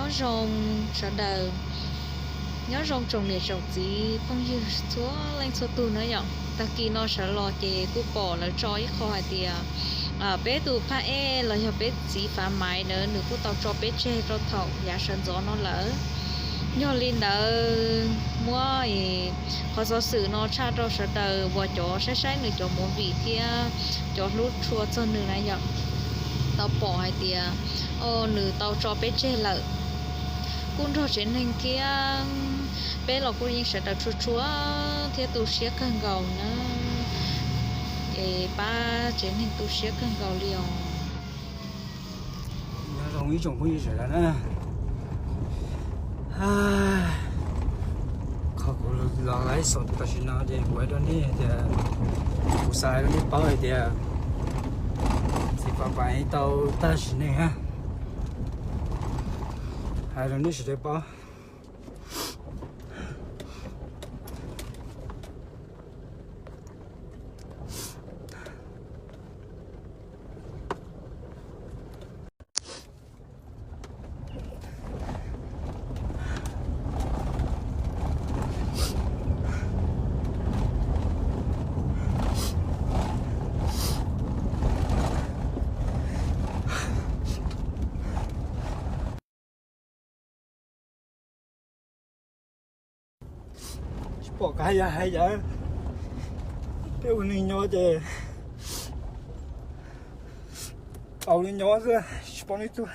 Nyob zoo sawv daws, nyob zoo tsoom niam tsoom txiv phooj ywg txhua leej txhua tug na yom. Tag kis no sawv los ces kuj pom lawv tso ib qho hais tias peb tus phaj ej los yog peb txiv Fav Maiv ntawd nws kuj tau tso peb tseg rau thaum yav sawv ntxov no lawm. Yog li ntawd muab qhov xov xwm no tshaj rau sawv daws uas cov saib saib nws cov movie thiab cov hlub tshua txog nws na yom, tau pom hais tias nws tau tso peb tseg lawm. Kuj nrog tsev neeg thiab peb los kuj yeej sawv daws tshua tshua thiab tu siab kawg nkaus na. Es pab tsev neeg tu siab kawg nkaus li os. Nyob zoo ib tsoom phooj ywg sawv daws na. Qhov kuv los laib xom tam sim no ces kuv hais rau nej tias, kuv xav hais rau nej paub hais tias txiv Fav Maiv tau tag sim neej na. Hais rau nej sawv daws paub. Tsis pom qab yuav hais li, peb ua neeg nyob ces tau li nyob xwb tsis paub li tuag.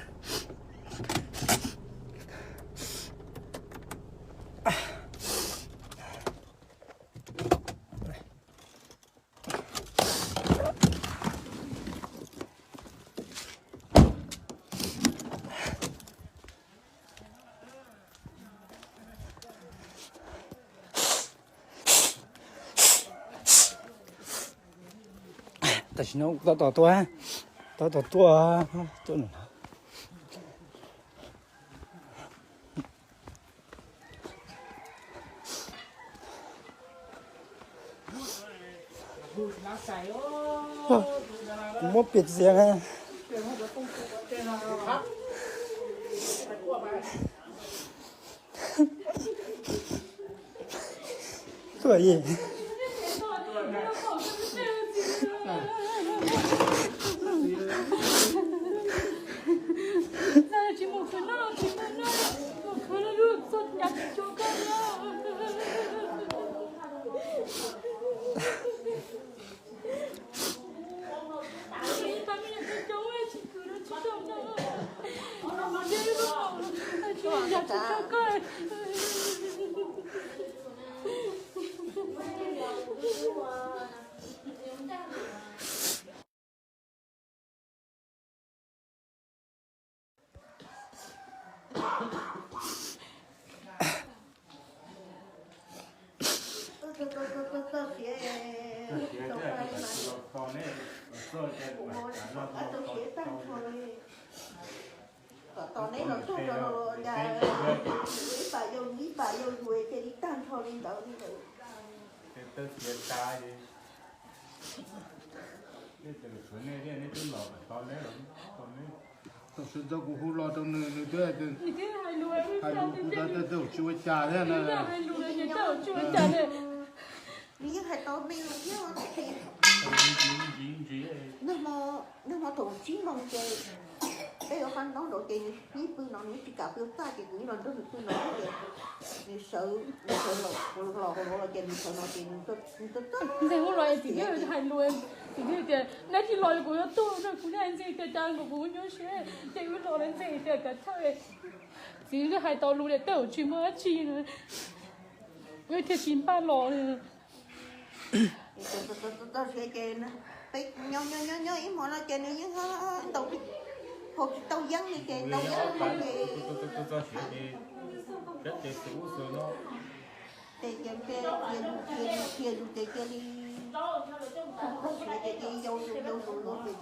Tam sim no kuv tab tom tuaj, tab tom tuaj, tuaj no. Kuv muab piam txiav na. Tuaj yim. Kom tos neb los tuaj rau cas ib pas yau ib pas yau yus cia li tag nrho li ntawd li lawm. Tam sim ntxov kuv hu los rau nws, nws twb hais lus kuv tau tej tsis ua cas thiab na. Nws yeej hais tau me lus thiab. Nag hmo thaum tsib moos ces peb ua qab ntaub nraud ces nws pib pw no, nws tsis kam pw txaj ces kuv los nrog nws pw no ces nws sawv, nws sawv los, los hauv los ces nws sawv no ces nws tuaj txog. Ntxim hlub los es txiv twb hais lus, txiv twb tias neb tsis los kuv yuav tuag no, kuv yeej ntxim tias cas nkaus kuv nyuaj siab ces wb los lawm ntxim tias kav chawj. Txiv twb hais tau lus tias tej zaum tsis muaj dab tsi no, wb thiaj tsis npaj los li. Peb nyob nyob nyob ib hmo no ces nws yeej ntaus, haus tsis tau yeeb li ces ntaus yeeb ces ces cia li, cia li, cia li yau yau yau yau ntau qhov ntawd li.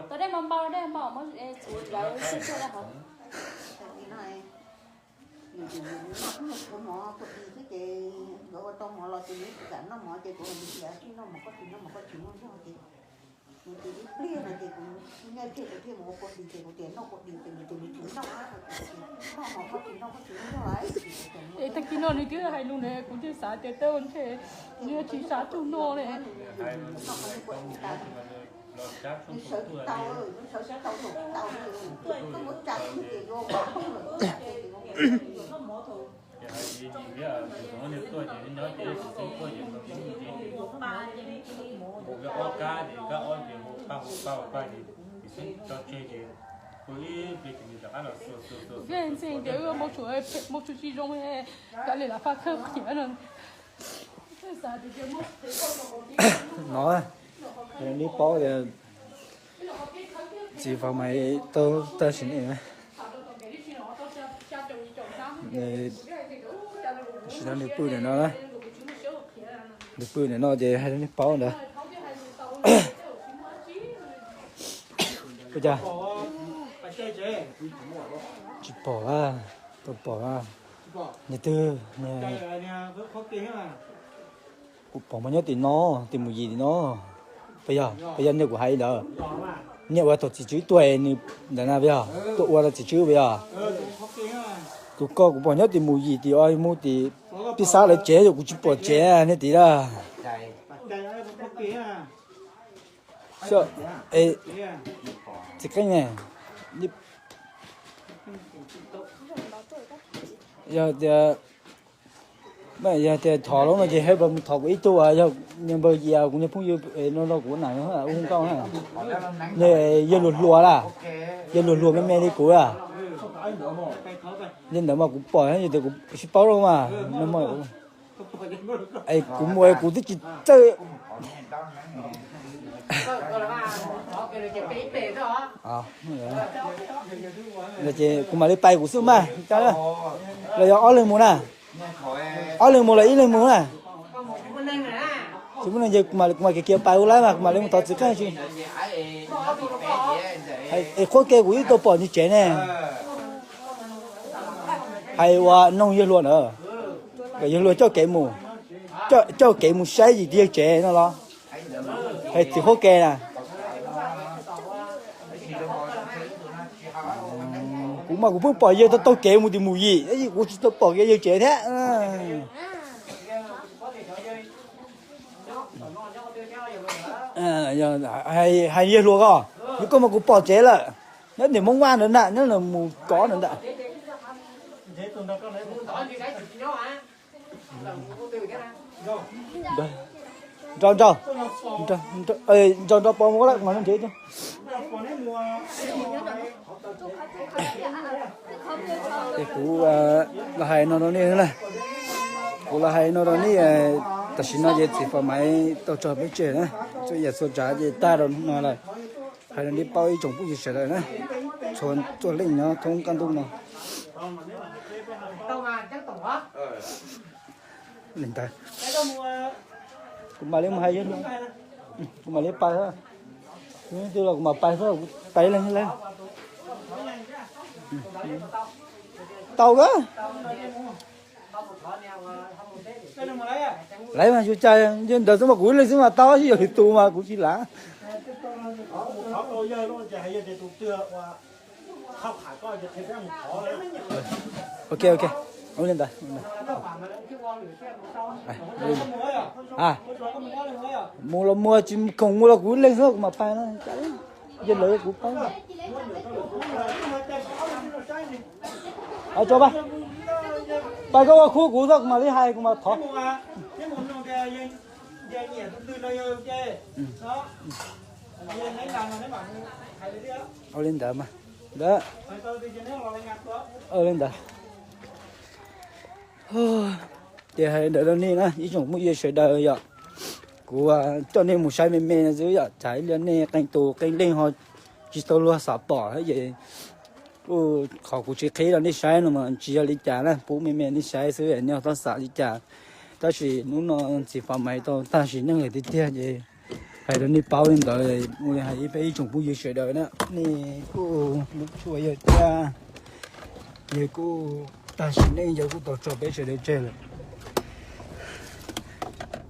Tau dej npau npau, dej npau, lawv sib tuaj dej hauv. Nws tus nws noj ua mov tua ti xwb ces nkawd ua tau mov los ces nws tsis kam noj mov ces kuv hais nws tias sib noj mov, koj tsis noj mov koj tsis muaj zog ces Es tag kis no nws twb hais lus ne, kuv thiaj xav tias tej ntshe nws tsis xav tug no ne. Ntxim tias wb mus tsuas, mus tsuas tsis zoo, kav liam lam faj khawb qhiav no. No, neb paub tias txiv Fab Maiv tau tag sim neej, sim no nws pw ntawm no, nws pw ntawm no ces hais rau neb paub ntawd. Ua cas tsis pom a? Tau pom a? Niag twg? Kuv pom mas nyob tim no, tim mus yim tim no. Puas yog, puas yog niag kuv hais ntawd? Niag uas thaum txiv tswb tuaj nws ntawd na puas yog? Tuaj ua rau txiv tswb puas yog? Tus ko kuv pom nyob tim mus yim tim o mus tim pij xab lawv tsev, kuv tsis pom tsev niag tim lawm. Txiv Qeej ne, yog tias, yog tias thov lawm no ces haj mus thov kuv ib tug, yog niag npawg Yia, kuv niag phooj ywg no rau kuv na, hu nkauj na. Yawg luag hluas lawm, yawg luag hluas me me li kuv a. Li ntawd mas kuv pom yog tias kuv sib paub lawm mas, kuv mus kuv twb tsis txawj. Ces kuv mam li pais kuv xwb mas, los yog ob leeg mus na? Ob leeg mus los ib leeg mus na? Tsis muaj neeg ces kuv mam kiag kiag pais ua laib mas kuv mam li mus thov Txiv Qeej tsis. Es qhuab ke kuv twb tau pom nws tsev ne. Hais ua noog yawg hluas na, kom yawg hluas coj kev mus, coj kev mus saib yim yawg tsev no los. Hais txiv qhuab ke na. Kuv mas kuv pheej pom yawg tau taug kev mus tim mus yim, kuv tsis tau pom kiag yawg tsev thiab. Hais yawg hluas ko, yog koj mas kuv pom tsev lawm, nyob tim Hmoob Vaj ntawd na, nyob mus kov ntawd ntag. Nrau nrau, nrau nrau pov mus lawm mas nrau ntsev. Es kuv los hais no rau nej na, kuv los hais no rau nej, tam sim no ces txiv Fab Maiv tau tso peb tseg na, txhua yam txhua tsav ces tag rau no lawm. Hais rau nej paub ib tsoom phooj ywg sawv daws na, txhua leej nyob thoob qab ntuj no. Li ntawd, kuv mam li mus hais, kuv mam li pais, twb los kuv mam pais xwb, kuv pais ib leeg xwb. Tau kawg. Lawv mas yus cas yog ntawd xwb mas kuv ib leeg xwb mas tau, yog lwm tus mas kuv tsis lav. Ok ok, ua li ntawd. Mus los mus, tsis khoom mus los kuv ib leeg xwb kuv mam pais na. Yog lawv kuv pais. Tso pais, pais koj ua khub kuv xwb kuv mam li hais kuv mam thov. Ua li ntawd mas, ntawd, ua li ntawd. Ces hais ntawd rau nej na ib tsoom phooj ywg sawv daws yom, kuv coj nej mus saib me me no xwb yom, tsam ib pliag nej qee tus qee leej ho tsis tau luag xav pom es kuj qhov kuv tsis qhib rau nej saib no mas tsis yog li cas na, pub me me nej saib xwb nej ho txhob xav li cas. Tab sis hnub no txiv Fab Maiv tau tag sim neej lawm tiag tiag ces hais rau nej paub li ntawd, ua li hais peb ib tsoom phooj ywg sawv daws na, nej kuj tshua yawg thiab, yawg kuj tag sim neej yawg kuj tau tso peb sawv daws tseg lawm.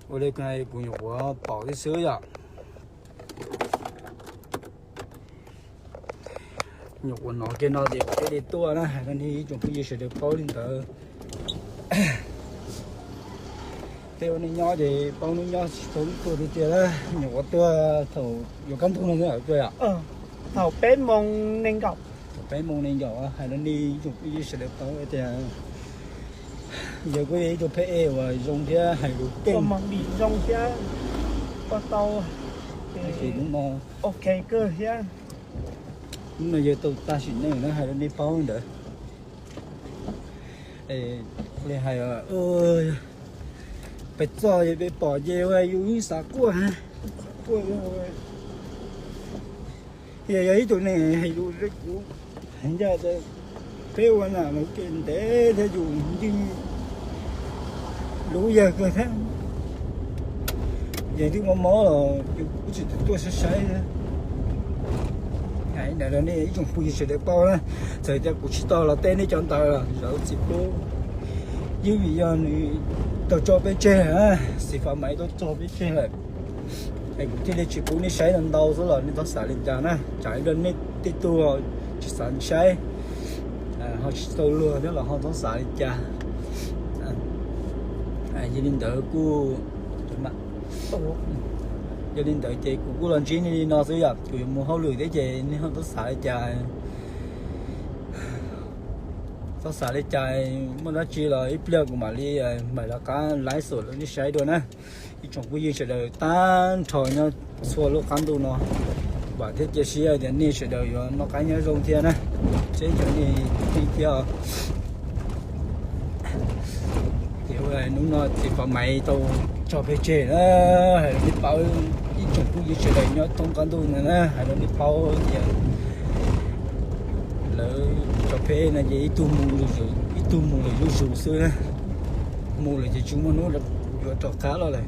Ua li kuv nyuam qhuav pom thiab xwb yom. Nyuam qhuav hnov kiag no ces peb li tuaj na, hais rau nej ib tsoom phooj ywg sawv daws paub li ntawd. Tej uas nej nyob ces paub hnub nyob tsis tau tuaj tiag tiag na. Nyuam qhuav tuaj thaum yuav kaj ntug no xwb tuaj yom. Thaum peb moos nees nkaum, thaum peb moos nees nkaum hais rau nej ib tsoom phooj ywg sawv daws paub tias yawg kuj yog ib tug phab ej uas zoo thiab hais lus keej, zoo thiab ua tau, tab sis hnub no ok kawg thiab. Hnub no yawg tau tag sim neej na, hais rau nej paub ntawd. Li hais, peb txog yog peb pom ces yus xav quaj, quaj. Yog ib tug neeg hais lus rau kuv, hais ncaj tias peb ua nam lawv kev ntev thiab yus yeej hlub yawg kawg thiab. Yawg twb mob mob los yus kuj tsis tuaj saib saib. Hais ntawd rau nej ib tsoom phooj ywg sawv daws paub na. Txawm tias kuv tsis tau los teb nej cov ntawd los zawv txiv pub, yeej vim yog nws tau tso peb tseg, xi fas Maiv tau tso peb tseg lawm. Es kuv thiaj li tsis pub nej saib ntau ntau xwb los nej txhob xav li cas na, tsam ib pliag nej tej tug tsis xav saib, ho tsis tau luag thiab los ho txhob xav li cas. Yog li ntawd kuj, yog li ntawd ces kuv kuj los ntsib nej li no xwb yom, kuv yuav mus hauj lwm thiab ces nej ho txhob xav li cas. Txhob xav li cas, muaj dab tsi los ib pliag kuv mam li, mam rov qab live xus rau nej saib dua na. Ib tsoom phooj ywg sawv daws tag nrho nyob txhua lub qab ntuj no, vam thiab cia siab tias nej sawv daws yuav noj qab nyob zoo thiab na, seb cov nej thiab os. Ces hnub no txiv Fab Maiv tau tso peb tseg na, hais rau nej paub, ib tsoom phooj ywg sawv daws nyob thoob qab ntuj no na, hais rau nej paub tias lawv tso peb no ces ib tug mus lawm zuj zus xwb na, mus lawm ces tsis muaj hnub yuav rov qab los lawm.